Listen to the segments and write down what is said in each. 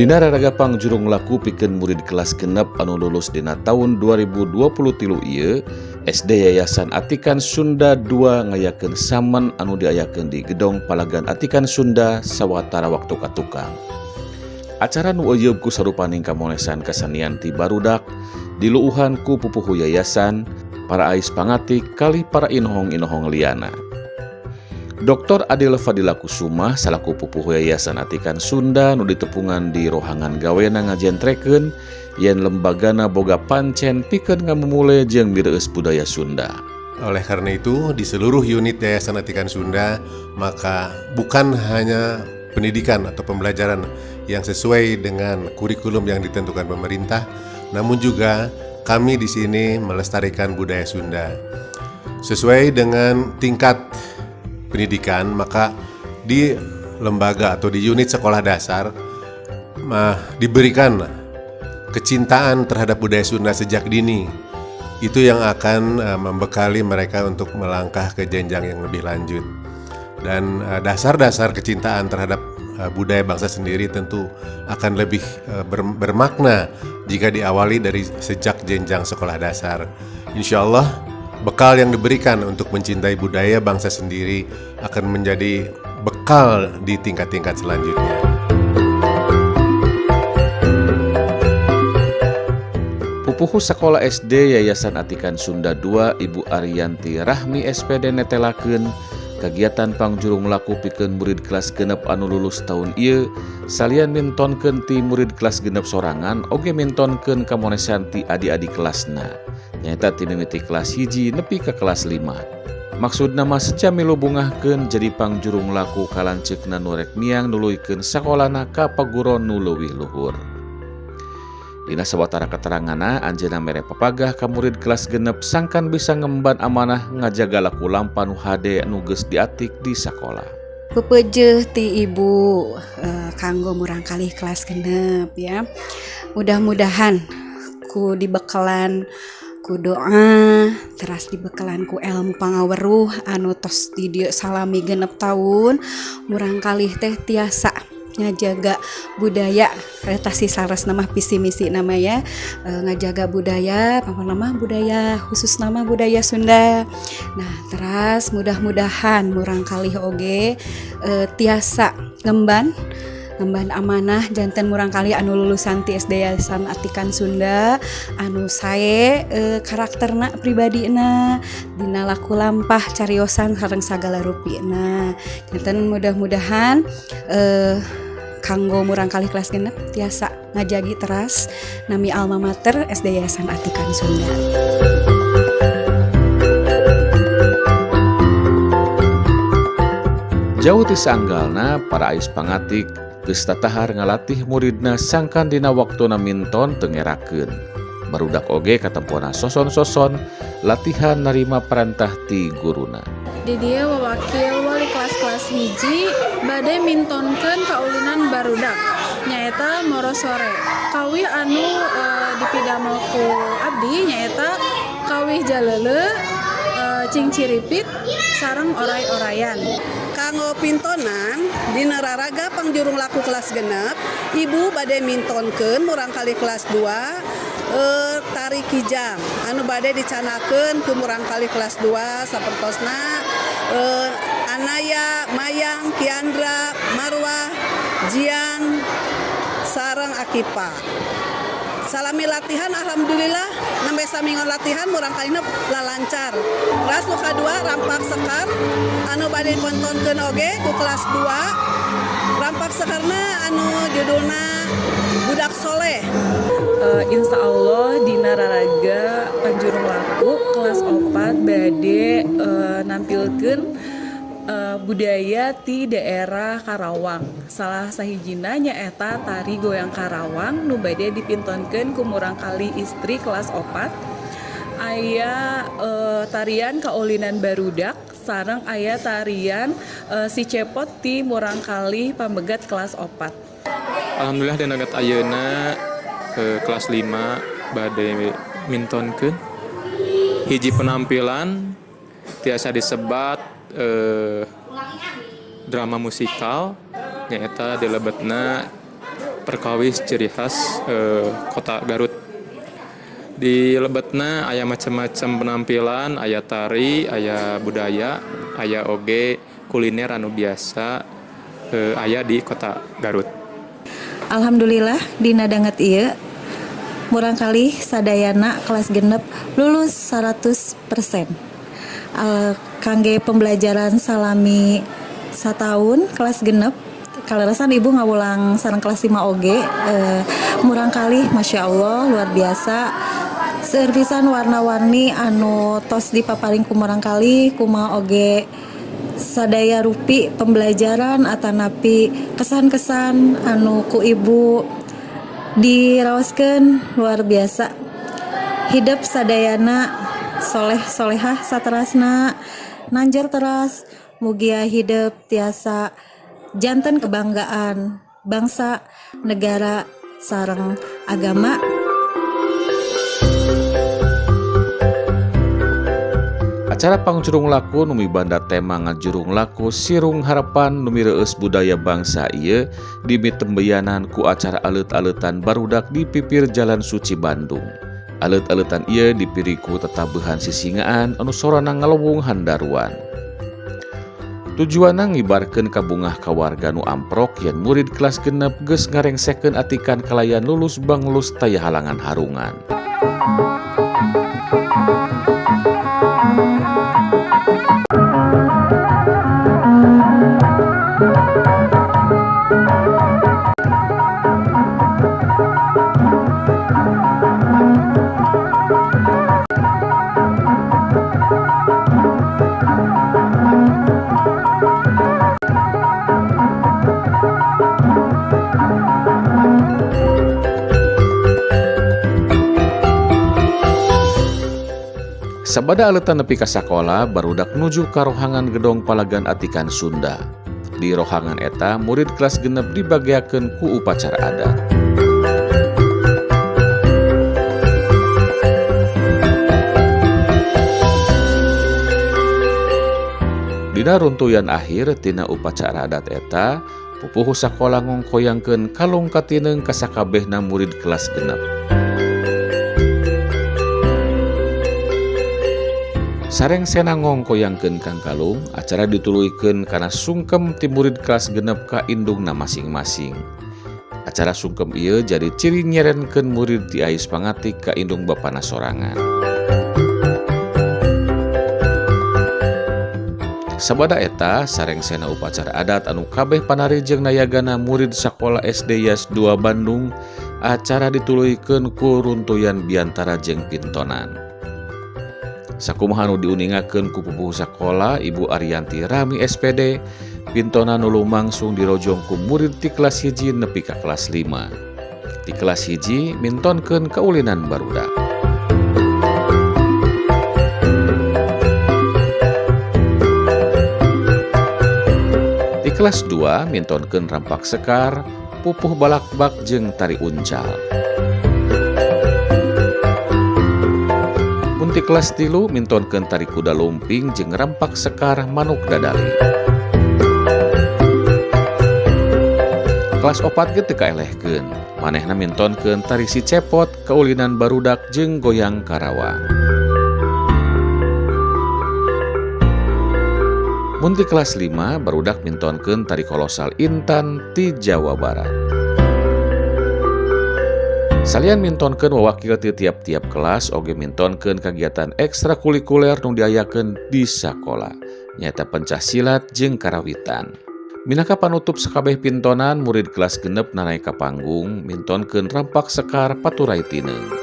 Dina raraga pangjurung laku pikeun murid kelas 6 anu lulus dina taun 2023 ieu, SD Yayasan Atikan Sunda 2 ngayakeun samen anu diayakeun di Gedong Palagan Atikan Sunda sawatara waktu katukang. Acara nu euyeub ku sarupaning kamonesan kasenian ti barudak, diluuhan ku pupuhu yayasan, para ais pangatik kalih para inohong-inohong liana. Dr. Adil Fadila Kusumah salaku pupuhu Yayasan Atikan Sunda nu ditepungan di rohangan gawena ngajentrekeun yen lembagana boga pancen pikeun ngamumule jeung mireueus budaya Sunda. Oleh karena itu, di seluruh unit Yayasan Atikan Sunda, maka bukan hanya pendidikan atau pembelajaran yang sesuai dengan kurikulum yang ditentukan pemerintah, namun juga kami di sini melestarikan budaya Sunda. Sesuai dengan tingkat pendidikan, maka di lembaga atau di unit sekolah dasar mah diberikan kecintaan terhadap budaya Sunda sejak dini. Itu yang akan membekali mereka untuk melangkah ke jenjang yang lebih lanjut. Dan dasar-dasar kecintaan terhadap budaya bangsa sendiri tentu akan lebih bermakna jika diawali dari sejak jenjang sekolah dasar. Insya Allah, bekal yang diberikan untuk mencintai budaya bangsa sendiri akan menjadi bekal di tingkat-tingkat selanjutnya. Pupuhu Sekolah SD Yayasan Atikan Sunda 2, Ibu Ariyanti Rahmi SPD, netelakeun kegiatan pangjurung laku pikeun murid kelas 6 anu lulus tahun ieu salian mintonkeun ti murid kelas 6 sorangan, oge mintonkeun kamonesan ti adi-adi kelasna, nyaeta ti mimiti kelas 1 nepi ka kelas 5. Maksudna mah seca milu bungahkeun jadi pangjurung laku ka lanceukna nu rek miang nuluykeun sakolana ka paguron nu leuwih luhur. Dina sawatara keteranganna, anjeunna mere papagah ka murid kelas 6 sangkan bisa ngemban amanah ngajaga laku lampah nu hade nu geus diatik di sakola. Pepejeh ti ibu kanggo murangkalih kelas 6 ya. Mudah-mudahan ku dibekalan ku doa, teras dibekalan ku ilmu pangaweruh anu tos di dieu salami 6 tahun, murangkalih teh tiasa ngajaga budaya eta si saras nama visi misi nama ya, ngajaga budaya apa nama budaya, khusus nama budaya Sunda. Nah, teras mudah-mudahan murangkalih oge tiasa ngemban ngemban amanah janten murangkalih anu lulusan ti SD Yayasan Atikan Sunda anu sae karakterna, pribadina, dina laku lampah, cariosan sareng sagala rupina. Janten mudah-mudahan kanggo murangkalih kelas 6 tiasa ngajagi teras nami alma mater SD Yayasan Atikan Sunda. Jauh ti saanggalna, para ais pangatik geus tatahar ngalatih muridna sangkan dina waktuna minton teu ngerakeun. Barudak oge katempona soson-soson latihan narima perintah ti guruna. Di dieu wawakil wali kelas-kelas 1 bade mintonkeun kaulinan barudak, nyaeta Moro Sore. Kawih anu dipidamel ku abdi nyaeta kawih jaleule, cingciripit sareng oray-orayan. Kanggo pintonan dina raraga pangjurung laku kelas 6, ibu bade mintonkeun murangkalih kelas 2 tari kijang anu bade dicanakeun ku murangkalih kelas 2 sapertosna Anaya, Mayang, Kiandra, Marwah, Jian, sareng Akipa. Salami latihan, alhamdulillah nembe saminggon latihan murangkalihna lancar. Kelas nu kadua Rampak Sekar anu bade ditontonkeun oge ku kelas 2. Rampak Sekarna anu judulna Budak Soleh. Insya Allah dina raraga panjurung laku kelas 4 bade nampilkeun budaya ti daerah Karawang. Salah sahijina nyaeta tari goyang Karawang nu bade dipintonkeun ku murangkalih istri kelas 4. Aya tarian kaulinan barudak sareng aya tarian si cepot ti murangkalih pamegat kelas 4. Alhamdulillah dina ayeuna kelas 5 bade mintonkeun hiji penampilan tiasa disebat drama musikal, nyaeta dilebetna Perkawis ciri khas kota Garut. Di lebetna aya macam-macam penampilan, aya tari, aya budaya, aya oge kuliner anu biasa aya di kota Garut. Alhamdulillah, dina danget ieu murangkalih sadayana kelas 6 lulus 100%. Kangge pembelajaran salami satahun kelas 6, kaleresan ibu ngawulang sareng kelas 5 oge, murangkalih Masya Allah luar biasa. Seueur pisan warna-warni anu tos dipaparin ku murangkalih, kumaha oge sadaya rupi pembelajaran atanapi kesan-kesan anu ku ibu diraoskeun luar biasa. Hidup sadayana soleh solehah saterasna, nanjer teras, mugia hidup tiasa janten kebanggaan bangsa, negara, sareng agama. Acara pangjurung laku nu mibanda tema ngajurung laku sirung harapan nu mireueus budaya bangsa ieu dimitembeyanan ku acara alet-aletan barudak di pipir Jalan Suci Bandung. Alet-aletan ieu dipiri ku tetabehan sisingaan anu sorana ngalewung handaruan. Tujuanna ngibarkeun kabungah ka warga nu amprok yen murid kelas 6 geus ngarengsekeun atikan kalayan lulus banglus taya halangan harungan. Sabada aletan nepi ka sakola, barudak nuju ka rohangan gedong palagan atikan Sunda. Di rohangan eta, murid kelas 6 dibageakeun ku upacara adat. Dina runtuyan akhir tina upacara adat eta, pupuhu sakola ngongkoyangkeun kalung katineng ka sakabehna murid kelas 6. Sarengsena ngongkoyangkeun kangkalung, acara dituluykeun kana sungkem ti murid kelas 6 ka indungna masing-masing. Acara sungkem ieu jadi ciri nyerenkeun murid ti ais pangatik ka indung bapana sorangan. Sabada eta, sarengsena upacara adat anu kabeh panari jeung nayagana murid sakola SD Yas 2 Bandung, acara dituluykeun ku runtuyan biantara jeung pintonan. Sakumaha anu diuningakeun ku pupuhu sakola Ibu Ariyanti Rahmi SPD, pintonan nu lumangsung dirojong ku murid ti kelas 1 nepi ka kelas 5. Ti kelas 1 mintonkeun kaulinan barudak. Ti kelas 2 mintonkeun rampak sekar, pupuh balakbak jeung tari uncal. Mun ti kelas 3 mintonkeun tari kuda lumping jeung rampak sekar manuk dadali. Kelas 4 ge teu kaelehkeun, manehna mintonkeun tari si cepot, kaulinan barudak jeung goyang Karawang. Mun ti kelas 5 barudak mintonkeun tari kolosal intan ti Jawa Barat. Salian mintonkeun wawakil ti tiap-tiap kelas oge mintonkeun kagiatan ekstrakurikuler nu diayakeun di sakola, nyaeta pencak silat jeung karawitan. Minangka panutup sakabeh pintonan, murid kelas 6 nanaek ka panggung mintonkeun rampak sekar paturai tineung.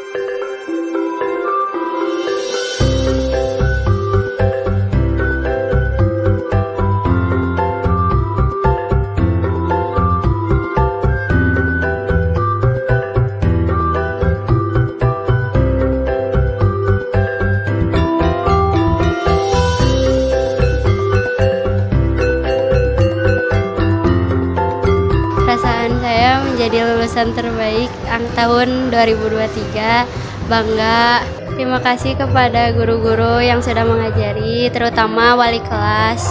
Menjadi lulusan terbaik tahun 2023, bangga. Terima kasih kepada guru-guru yang sudah mengajari, terutama wali kelas.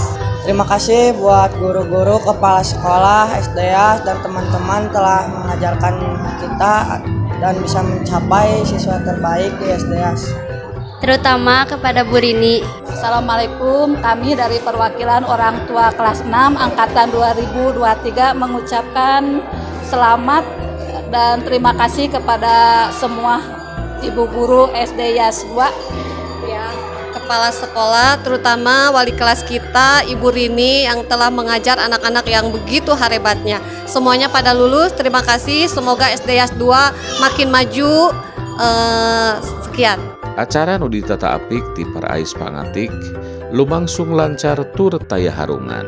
Terima kasih buat guru-guru, kepala sekolah, SDA, dan teman-teman telah mengajarkan kita dan bisa mencapai siswa terbaik di SDAS. Terutama kepada Bu Rini. Assalamualaikum, kami dari perwakilan orang tua kelas 6 angkatan 2023 mengucapkan selamat dan terima kasih kepada semua ibu guru SD YAS 2 ya, kepala sekolah, terutama wali kelas kita, Ibu Rini yang telah mengajar anak-anak yang begitu hebatnya. Semuanya pada lulus, terima kasih. Semoga SD YAS 2 makin maju. Sekian. Acara nu ditata apik ti para ais pangantik lumangsung lancar tur taya harungan.